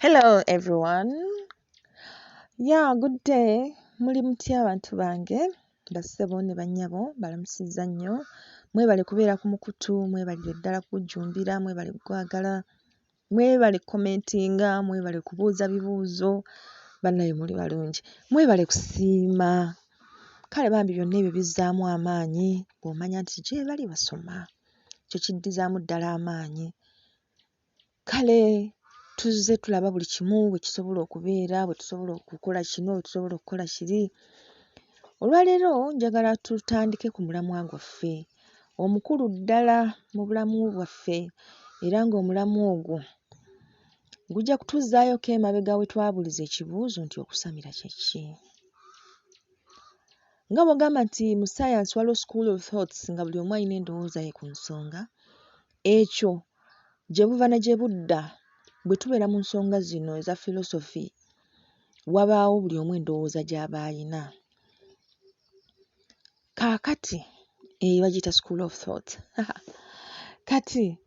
Hello everyone. Yeah, good day. Muli mutya abantu bange, bassebo ne bannyabo, mbalamusizza nnyo. Mwebale kubeera ku mukutu, mwebalire ddala kujjumbira, mwebale kwagala, mwebale kkomentinga, mwebale kubuuza bibuuzo, bannaye muli balungi. Mwebale kusiima. Kale bambi byonna ebyo bizzaamu amaanyi bw'omanya nti gye bali basoma. Ekyo kiddizaamu ddala amaanyi. Kale tuzze tulaba buli kimu bwe kisobola okubeera, bwe tusobola okukola kino, bwe tusobola okukola kiri. Olwaleero njagala tutandike ku mulamwa gwaffe omukulu ddala mu bulamu bwaffe era ng'omulamwa ogwo gujja kutuzzaayoko emabega we twabuuliza ekibuuzo nti okusamira kye ki? Nga bw'ogamba nti mu ssaayansi waliwo school of thoughts nga buli omu alina endowooza ye ku nsonga, ekyo gye buva ne gye budda bwe tubeera mu nsonga zino eza filosofi wabaawo buli omu endowooza gy'aba ayina. Kaakati eyo bagiyita school of thought. Kati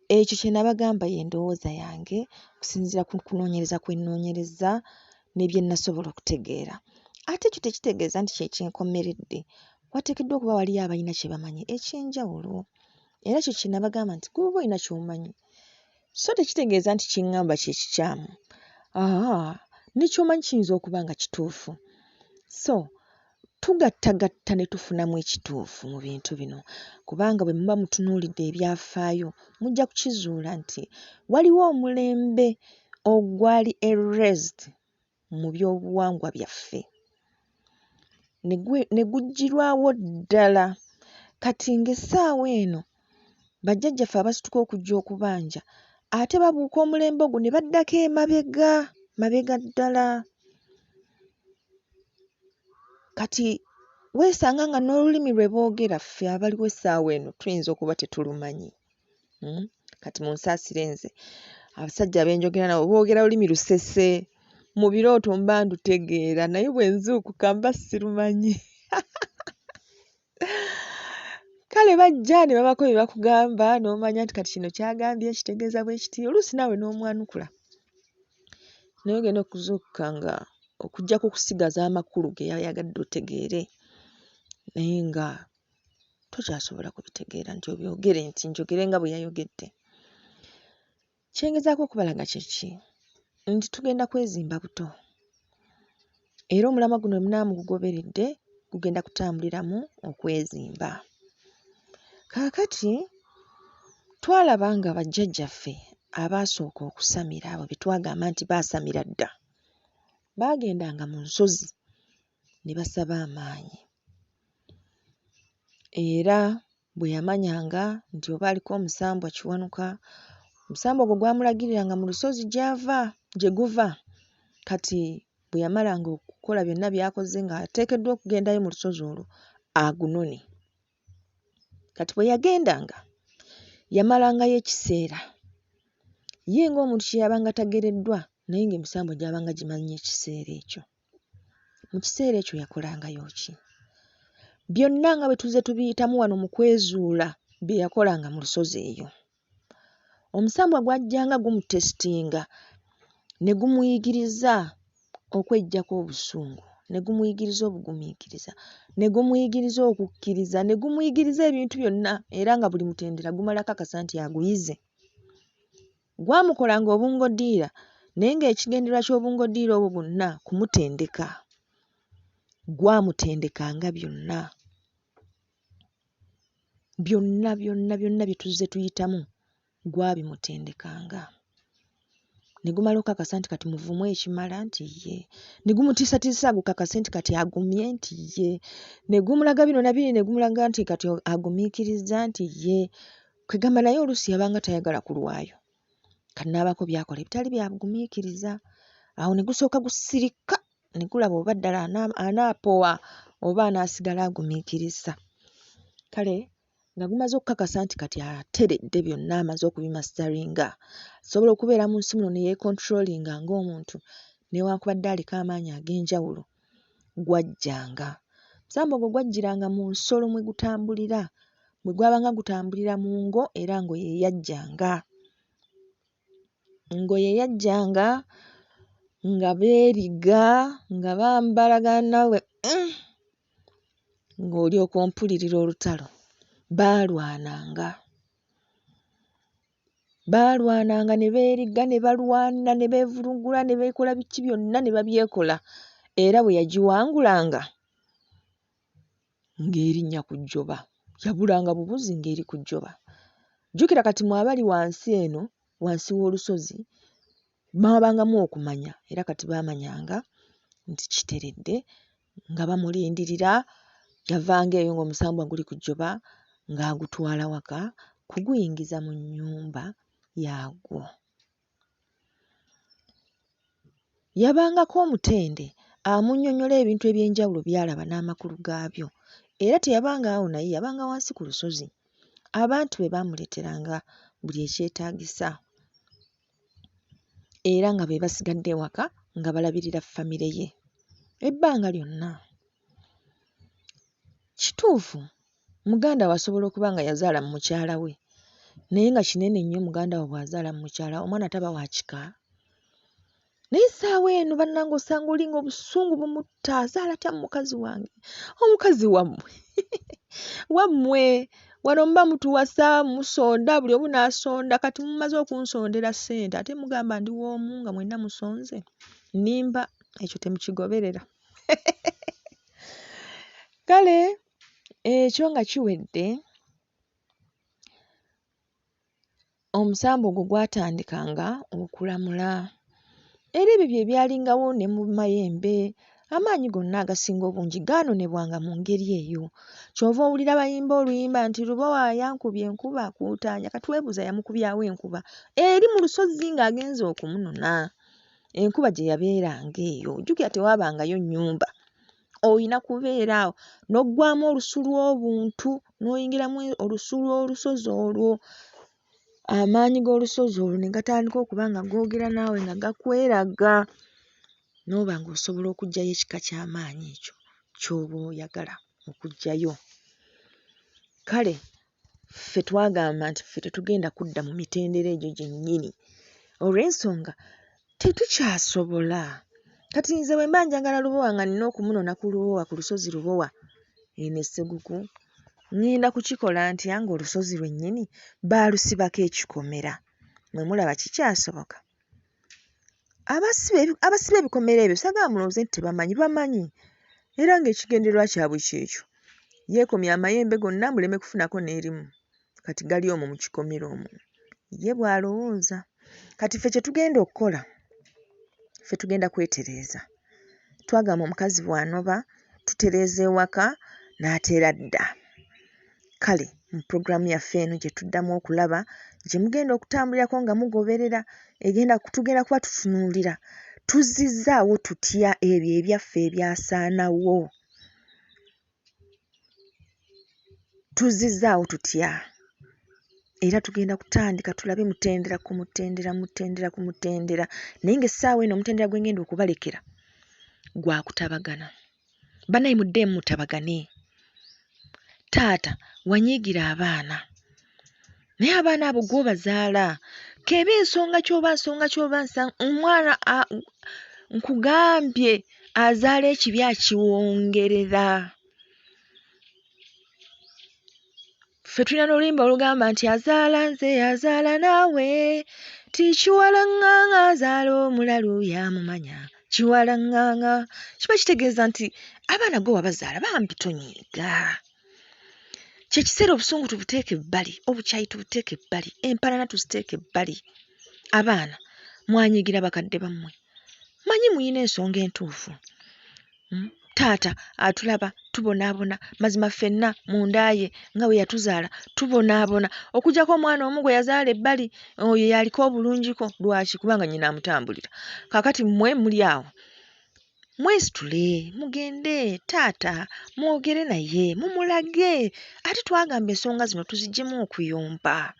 ekyo kye nabagamba ye ndowooza yange okusinziira ku kunoonyereza kwe nnoonyerezza ne bye nasobola okutegeera. Ate ekyo tekitegeeza nti kye kyenkomeredde. Wateekeddwa okuba waliyo abalina kye bamanyi eky'enjawulo. Era ekyo kye nabagamba nti ggwe bw'oba olina ky'omanyi so tekitegeeza nti kye ŋŋamba kye kikyamu. Aa, ne ky'omanyi kiyinza okuba nga kituufu. So tugattagatta ne tufunamu ekituufu mu bintu bino kubanga bwe muba mutunuulidde ebyafaayo mujja kukizuula nti waliwo omulembe ogwali erased mu byobuwangwa byaffe ne guggyirwawo ddala. Kati ng'essaawa eno bajjajjaffe abasituka okujja okubanja ate babuuka omulembe ogwo ne baddako emabega, mabega ddala. Kati weesanga nga n'olulimi lwe boogera ffe abaliwo essaawa eno tuyinza okuba tetulumanyi. Kati munsaasire nze abasajja be njogera nabo boogera lulimi Lusese, mu birooto mba ndutegeera naye bwe nzuukuka mba sirumanyi. Kale bajja ne babaako bye bakugamba n'omanya nti kati kino ky'agambye kitegeeza bwe kiti, oluusi naawe n'omwanukula. Naye ogenda okuzuukuka nga okuggyako okusigaza amakulu ge yayagadde otegeere naye nga tokyasobola kubitegeera nti obyogere nti njogere nga bwe yayogedde. Kye ngezaako okubalaga kye ki? Nti tugenda kwezimba buto era omulamwa guno bwe munaaba mugugoberedde gugenda kutambuliramu okwezimba. Kaakati twalaba nga bajjajjaffe abaasooka okusamira abo be twagamba nti baasamira dda, baagendanga mu nsozi ne basaba amaanyi. Era bwe yamanyanga nti oba aliko omusambwa Kiwanuka, omusambwa ogwo gwamulagiriranga mu lusozi gy'ava gye guva. Kati bwe yamalanga okukola byonna by'akoze ng'ateekeddwa okugendayo mu lusozi olwo agunone. Kati bwe yagendanga, yamalangayo ekiseera. Ye ng'omuntu kye yabanga tagereddwa naye ng'emisambwa gyabanga gimanyi ekiseera ekyo. Mu kiseera ekyo yakolangayo ki? Byonna nga bwe tuzze tubiyitamu wano mu kwezuula bye yakolanga mu lusozi eyo. Omusambwa gwajjanga gumutesitinga ne gumuyigiriza okweggyako obusungu, ne gumuyigiriza obugumiikiriza, ne gumuyigiriza okukkiriza, ne gumuyigiriza ebintu byonna era nga buli mutendera gumala kakasa nti aguyize. Gwamukolanga obungodiira naye ng'ekigendererwa ky'obungodiira obwo bwonna kumutendeka. Gwamutendekanga byonna. Byonna byonna byonna bye tuzze tuyitamu gwabimutendekanga. Ne gumala okukakasa nti kati muvumu ekimala nti ye. Ne gumutiisatiisa gukakase nti kati agumye nti ye. Ne gumulaga bino na biri ne gumulaga nti kati agumiikirizza nti ye. Kwegamba naye oluusi yabanga tayagala kulwayo. Kati n'abaako by'akola ebitali bya bugumiikiriza. Awo ne gusooka gusirika ne gulaba oba ddala anaapowa oba anaasigala agumiikirizza. Kale nga gumaze okukakasa nti kati ateredde byonna amaze okubimasitaringa, asobola okubeera mu nsi muno ne yeekontulolinga ng'omuntu newankubadde aliko amaanyi ag'enjawulo, gwajjanga. Omusambwa ogwo gwajjiranga mu nsolo mwe gutambulira. Bwe gwabanga gutambulira mu ngo era ngo ye yajjanga. Ngo ye yajjanga Nga beeriga nga bambalagana bwe ng'olyoka ompulirira olutalo. Baalwananga. Baalwananga ne beeriga ne balwana ne beevulungula ne beekola biki byonna ne babyekola era bwe yagiwangulanga, ng'erinnya ku jjoba. Yabulanga bubuzi ng'eri ku jjoba. Jjukira kati mmwe abali wansi eno, wansi w'olusozi mwabangamu okumanya era kati baamanyanga nti kiteredde nga bamulindirira, yavanga eyo ng'omusambwa guli ku jjoba ng'agutwala waka kuguyingiza mu nnyumba yaagwo. Yabangako omutende amunnyonnyola ebintu eby'enjawulo by'alaba n'amakulu gaabyo era teyabanga awo naye yabanga wansi ku lusozi. Abantu be baamuleeteranga buli ekyetaagisa era nga be basigadde ewaka nga balabirira famire ye ebbanga lyonna. Kituufu muganda wo asobola okuba nga yazaala mu mukyala we naye nga kinene nnyo muganda wo bw'azaala mu mukyala we omwana taba wa kika? Naye essaawa eno bannange osanga oli ng'obusungu bumutta, azaala atya mu mukazi wange? Omukazi wammwe wammwe wano muba mutuwasa musonda buli omu n'asonda kati mumaze okunsondera ssente ate mugamba ndi w'omu nga mwenna musonze? Nnimba ekyo temukigoberera. Kale ekyo nga kiwedde, omusambwa ogwo gwatandikanga okulamula era ebyo bye byalingawo ne mu mayembe. Amaanyi gonna agasinga obungi gaanonebwanga mu ngeri eyo. Ky'ova owulira bayimba oluyimba nti Lubowa yankubye enkuba akuutaanya, kati weebuuza yamukubye wa enkuba? Eri mu lusozi ng'agenze okumunona. Enkuba gye yabeeranga eyo, jjukira tewaabangayo nnyumba, oyina kubeera awo n'oggwaamu olusu lw'obuntu n'oyingiramu olusu lw'olusozi olwo. Amaanyi g'olusozi olwo ne gatandika okuba nga googera naawe nga gakweraga n'oba ng'osobola okuggyayo ekika ky'amaanyi ekyo ky'oba oyagala okuggyayo. Kale ffe twagamba nti ffe tetugenda kudda mu mitendera egyo gyennyini olw'ensonga tetukyasobola. Kati nze bwe mba njagala Lubowa nga nnina okumunona ku Lubowa ku lusozi Lubowa eno e Sseguku, ŋŋenda kukikola ntya ng'olusozi lwennyini baalusibako ekikomera? Mmwe mulaba kikyasoboka? Abasiba ebikomera ebyo saagala mulowooze nti tebamanyi, bamanyi era ng'ekigendererwa kyabwe kyekyo. Yeekomye amayembe gonna muleme kufunako n'erimu, kati gali omwo mu kikomera omwo. Ye bw'alowooza. Kati ffe kye tugenda okukola, ffe tugenda kwetereeza. Twagamba omukazi bw'anoba tutereeza ewaka n'ateera adda. Kale mu pulogulaamu yaffe eno gye tuddamu okulaba gye mugenda okutambulirako nga mugoberera egenda tugenda kuba tutunuulira tuzzizzaawo tutya ebyo ebyaffe ebyasaanawo. Tuzzizzaawo tutya? Era tugenda kutandika tulabe mutendera ku mutendera mutendera ku mutendera naye ng'essaawa eno omutendera gwe ŋŋenda okubalekera gwa kutabagana. Bannaye muddeemu mutabagane. Taata wanyiigira abaana naye abaana abo gw'obazaala k'ebe nsonga ki oba nsonga ki oba omwana nkugambye azaala ekibi akiwongerera. Ffe tulina n'oluyimba olugamba nti azaala nze azaala naawe ti kiwalaŋŋaŋa azaala omulalu y'amumanya kiwalaŋŋaŋa. Kiba kitegeeza nti abaana gwe wabazaala bambi tonyiiga. Kye kiseera obusungu tubuteeke ebbali, obukyayi tubuteeke ebbali, empalana tuziteeke ebbali. Abaana mwanyiigira bakadde bammwe. Mmanyi muyina ensonga entuufu. Taata atulaba tubonaabona mazima ffenna mu nda ye nga bwe yatuzaala tubonaabona okuggyako omwana omu gwe yazaala ebbali oyo y'aliko obulungiko. Lwaki? Kubanga nnyina amutambulira. Kaakati mmwe muli awo mwesitule mugende taata mwogere naye mumulage ate twagamba ensonga zino tuziggyemu okuyomba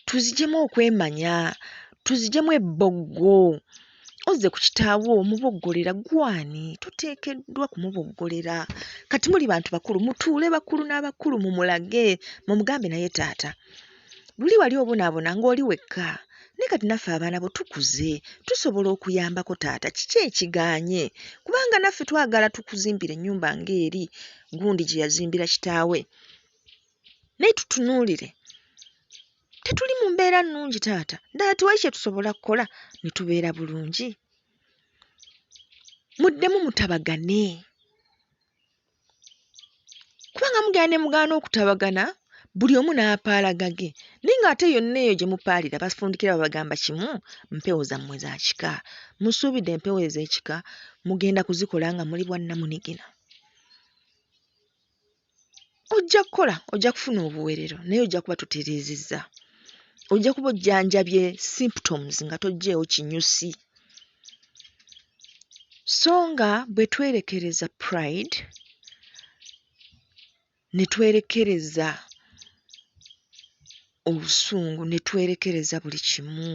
tuziggyemu okwemanya tuziggyemu ebboggo. Ozze ku kitaawo omuboggolera ggwe ani? Toteekeddwa kumuboggolera. Kati muli bantu bakulu mutuule bakulu n'abakulu mumulage mumugambe naye taata luli wali obonaabona ng'oli wekka. Naye kati naffe abaana bo tukuze, tusobola okuyambako taata, kiki ekigaanye? Kubanga naffe twagala tukuzimbire ennyumba ng'eri gundi gye yazimbira kitaawe. Naye tutunuulire, tetuli mu mbeera nnungi taata, ddala tewali kye tusobola kukola ne tubeera bulungi? Muddemu mutabagane. Kubanga mugenda ne mugaana okutabagana, buli omu n'apaala gage. Naye ng'ate yonna eyo gye mupaalira bafundikira babagamba kimu, mpewo zammwe za kika. Musuubidde empewo ez'ekika mugenda kuzikola nga muli bwannamunigina? Ojja kukola, ojja kufuna obuweerero naye ojja kuba totereezezza. Ojja kuba ojjanjabye symptoms nga toggyeewo kinyusi. So nga bwe twerekereza pride, ne twerekereza obusungu, ne twerekereza buli kimu,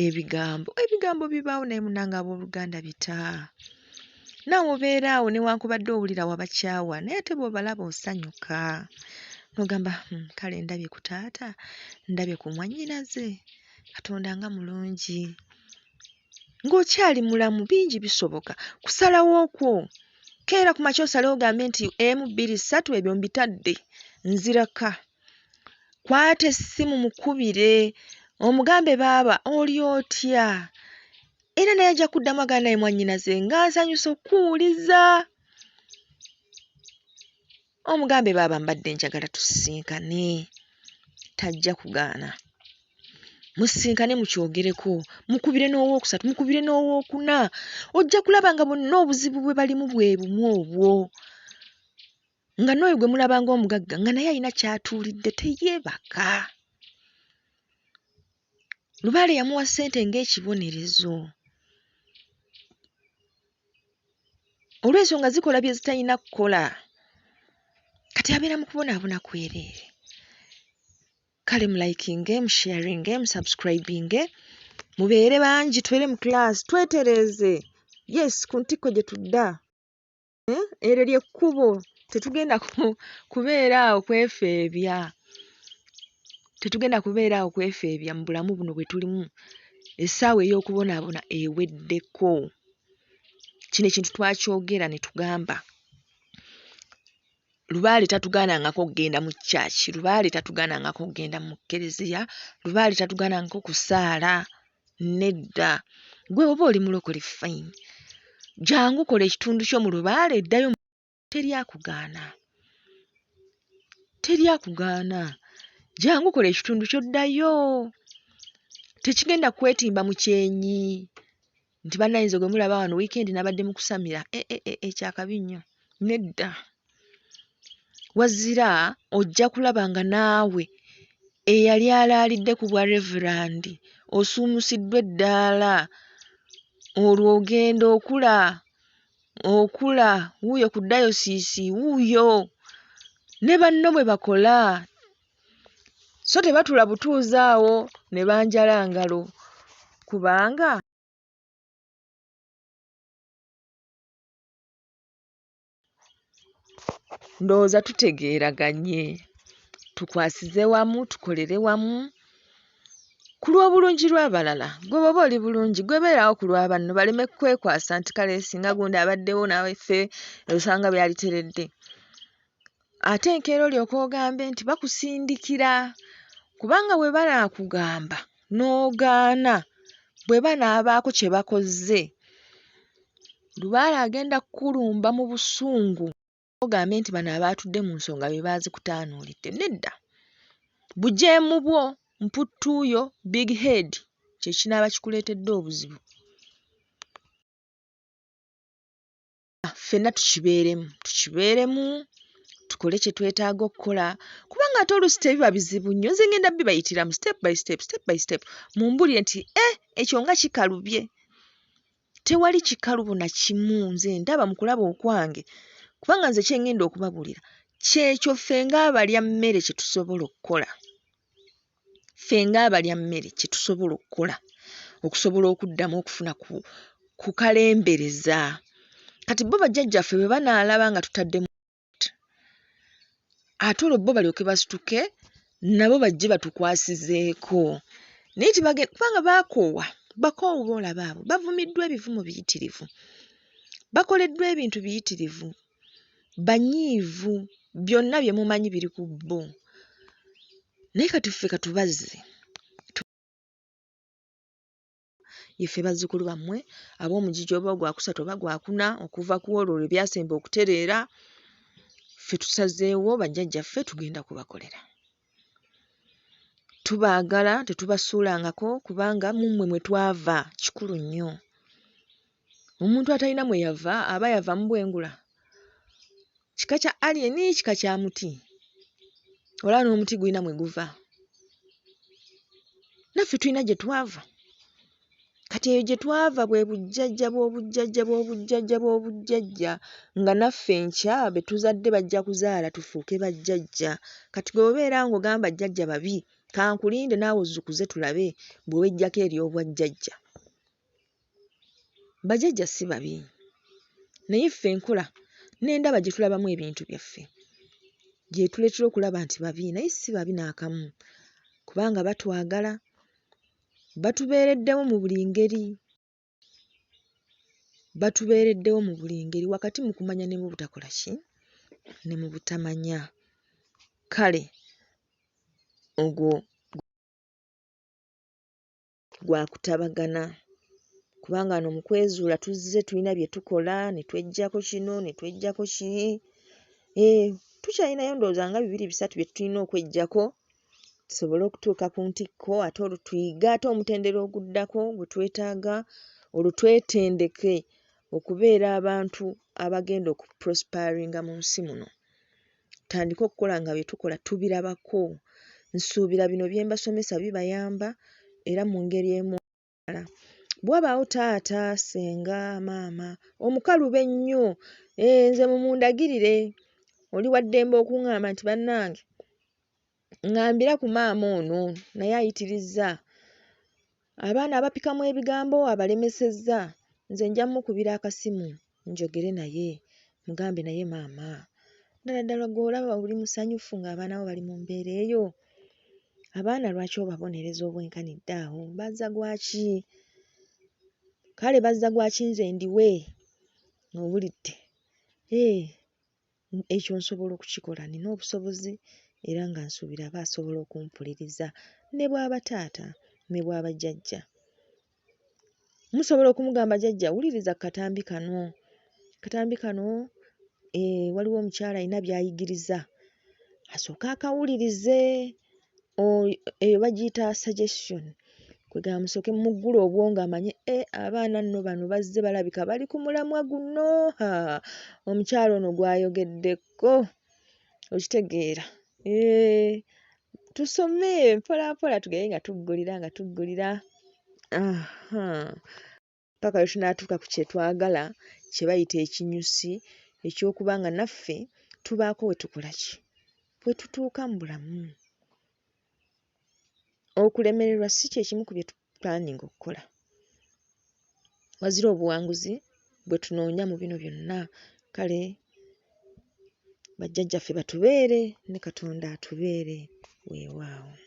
ebigambo, ebigambo bibaawo naye munnange abooluganda bita. Naawe obeera awo newankubadde owulira wabakyawa naye ate bw'obalaba osanyuka n'ogamba hmm, kale ndabye ku taata, ndabye ku mwannyinaze, Katonda nga mulungi. Ng'okyali mulamu bingi bisoboka. Kusalawo kwo. Keera ku makya osalewo ogambe nti emu bbiri ssatu ebyo mbitadde nziraka. Kwata essimu mukubire omugambe baaba oli otya? Era naye ajja kuddamu agambe naye mwannyinaze nga nsanyuse okukuwuliza. Omugambe baaba mbadde njagala tusisinkane. Tajja kugaana. Musisinkane mukyogereko, mukubire n'owookusatu, mukubire n'owookuna. Ojja kulaba nga bonna obuzibu bwe balimu bwe bumu obwo. Nga n'oyo gwe mulaba ng'omugagga nga naye alina ky'atuulidde teyeebaka. Lubaale yamuwa ssente ng'ekibonerezo. Olw'ensonga zikola bye zitalina kukola. Kati abeera mu kubonaabona kwereere. Kale mulikinge, musharinge, musubscribinge, mubeere bangi tubeere mu class twetereeze. Yes, ku ntikko gye tudda. Eh, eryo ly'ekkubo tetugenda kubeera awo kwefeebya tetugenda kubeera awo kwefeebya mu bulamu buno bwe tulimu essaawa ey'okubonaabona eweddeko kino ekintu twakyogera ne tugamba lubaale tatugaanangako kugenda mu church lubaale tatugaanangako kugenda mu kereziya lubaale tatugaanangako kusaala nedda gwe oba oli mulokole fine jangu kola ekitundu kyo mu lubaale ddayo teri akugaana teri akugaana jangu kola ekitundu kyo ddayo tekigenda kwetimba mu kyenyi nti bannange nze gwe mulaba wano wiikendi nabadde mu kusamira e, e, e, ekyakabi nnyo nedda wazira ojja kulaba nga naawe eyali alaalidde ku bwa reverandi osuumusiddwa eddaala olwo ogenda okula okula wuuyo ku dayosiisi wuuyo ne banno bwe bakola so tebatula butuuzi awo ne banjala ngalo kubanga Ndowooza tutegeeraganye. Tukwasize wamu, tukolere wamu ku lw'obulungi lw'abalala. Ggwe bw'oba oli bulungi, ggwe beerawo ku lwa banno baleme kukwekwasa nti kale singa gundi abaddewo naffe osanga byaliteredde. Ate enkeera olyoke ogambe nti bakusindikira kubanga bwe banaakugamba n'ogaana, bwe banaabaako kye bakoze, Lubaale agenda kukulumba mu busungu ogambe nti bano abaatudde mu nsonga be baazikutaanuulidde. Nedda. Bujeemu bwo, mputtu yo, big head kye kinaaba kikuleetedde obuzibu. Ffenna tukibeeremu, tukibeeremu tukole kye twetaaga okukola kubanga ate oluusi tebiba bizibu nnyo. Nze ngenda bibayitiramu step by step, step by step mumbuulire nti eh ekyo nga kikalubye. Tewali kikalubo na kimu nze ndaba mu kulaba okwange kubanga nze kye ŋŋenda okubabuulira ky'ekyo ffe ng'abalya mmere kye tusobola okukola. Ffe ng'abalya mmere kye tusobola okukola okusobola okuddamu okufuna ku, ku kalembereza. Kati bo bajjajjaffe bwe banaalaba nga tutaddemu ate olwo bo balyoke basituke nabo bajje batukwasizeeko. Naye tebagenda kubanga baakoowa, bakoowu b'olaba abo, bavumiddwa ebivumo biyitirivu, bakoleddwa ebintu biyitirivu, banyiivu, byonna bye mumanyi biri ku bo. Naye kati ffe ka tubazze. Ye ffe bazzukulu bammwe ab'omugigi oba ogwakusatu oba gwakuna okuva ku olwo lwe byasemba okutereera, ffe tusazeewo bajjajjaffe tugenda kubakolera. Tubaagala tetubasuulangako kubanga mu mmwe mwe twava, kikulu nnyo. Omuntu atalina mwe yava aba yava mu bwengula? Kika kya alien, kika kya muti? Olaba n'omuti gulina mwe guva. Naffe tulina gye twava. Kati eyo gye twava bwe bujjajja bw'obujjajja bw'obujjajja bw'obujjajja nga naffe enkya be tuzadde bajja kuzaala tufuuke bajjajja. Kati ggwe bw'obeera ng'ogamba jjajja babi, kankulinde naawe ozzukuze tulabe bwe weggyako ery'obwajjajja. Bajjajja si babi naye ffe enkola n'endaba gye tulabamu ebintu byaffe gy'etuleetera okulaba nti babi naye si babi n'akamu kubanga batwagala, batubeereddewo mu buli ngeri, batubeereddewo mu buli ngeri wakati mu kumanya ne mu butakola ki? Ne mu butamanya. Kale ogwo gwa kutabagana kubanga wano mu kwezuula tuzze tulina bye tukola ne tweggyako kino ne tweggyako kiri. Eeh tukyalinayo ndowooza nga bibiri bisatu bye tulina okweggyako tusobole okutuuka ku ntikko ate olwo tuyige ate omutendera oguddako gwe twetaaga olwo twetendeke okubeera abantu abagenda okuprosparinga mu nsi muno. Tutandike okukola nga bye tukola tubirabako. Nsuubira bino bye mbasomesa bibayamba era mu ngeri emu endala. Bwe wabaawo taata, ssenga, maama omukaluba ennyo, eh nze mumundagirire. Oli wa ddembe okuŋŋamba nti bannange ŋŋambira ku maama ono naye ayitirizza. Abaana abapikamu ebigambo abalemesezza. Nze nja mmukubira akasimu njogere naye mugambe naye maama ddala ddala ggwe olaba oli musanyufu ng'abaana bo bali mu mbeera eyo? Abaana lwaki obabonereza obwenkanidde awo? Bazza gwaki? Kale bazza gwaki nze ndiwe? Owulidde? Hee, ekyo nsobola okukikola nina obusobozi era nga nsuubira aba asobola okumpuliriza ne bw'aba taata ne bw'aba jjajja. Musobola okumugamba jjajja wuliriza ku katambi kano, akatambi kano eh, waliwo omukyala alina by'ayigiriza asooke akawulirize eyo bagiyita suggestion kwegamba musooke mumuggule obwongo amanye e abaana nno bano bazze balabika bali ku mulamwa guno ha omukyala ono gw'ayogeddeko okitegeera eh, tusome mpolampola tugende nga tuggulira nga tuggulira aha paka lwe tunaatuuka ku kye twagala kye bayita ekinyusi eky'okuba nga naffe tubaako we tukola ki we tutuuka mu bulamu. Okulemererwa si kye kimu ku bye tupulaninga okukola wazira obuwanguzi bwe tunoonya mu bino byonna. Kale bajjajjaffe batubeere ne Katonda atubeere weewaawo.